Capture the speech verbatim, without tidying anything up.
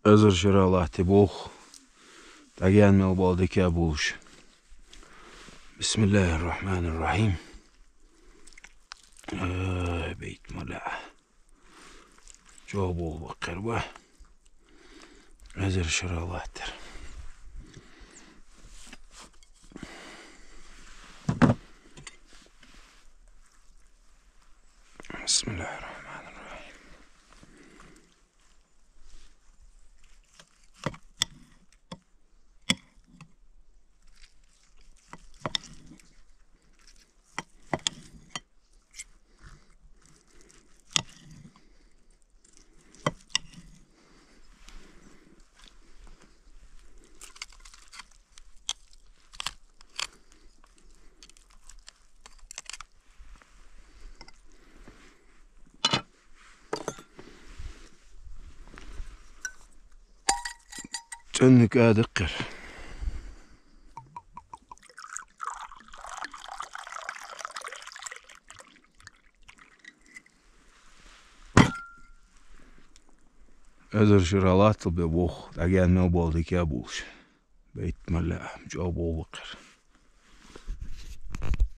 Эзар шера латта болх, дӀагаьна мел бола дика болаш. بسم الله الرحمن الرحيم. Э, бейт мала. Чо болх баккхар ба. Эзар шера латтар. بسم الله الرحمن الرحيم. ЦӀенна кӀа даккхар. Эзар шера латтал бе болх, дӀагаьна мел бола дика болаш. Бейт мала, чӀоагӀа болх баккхар.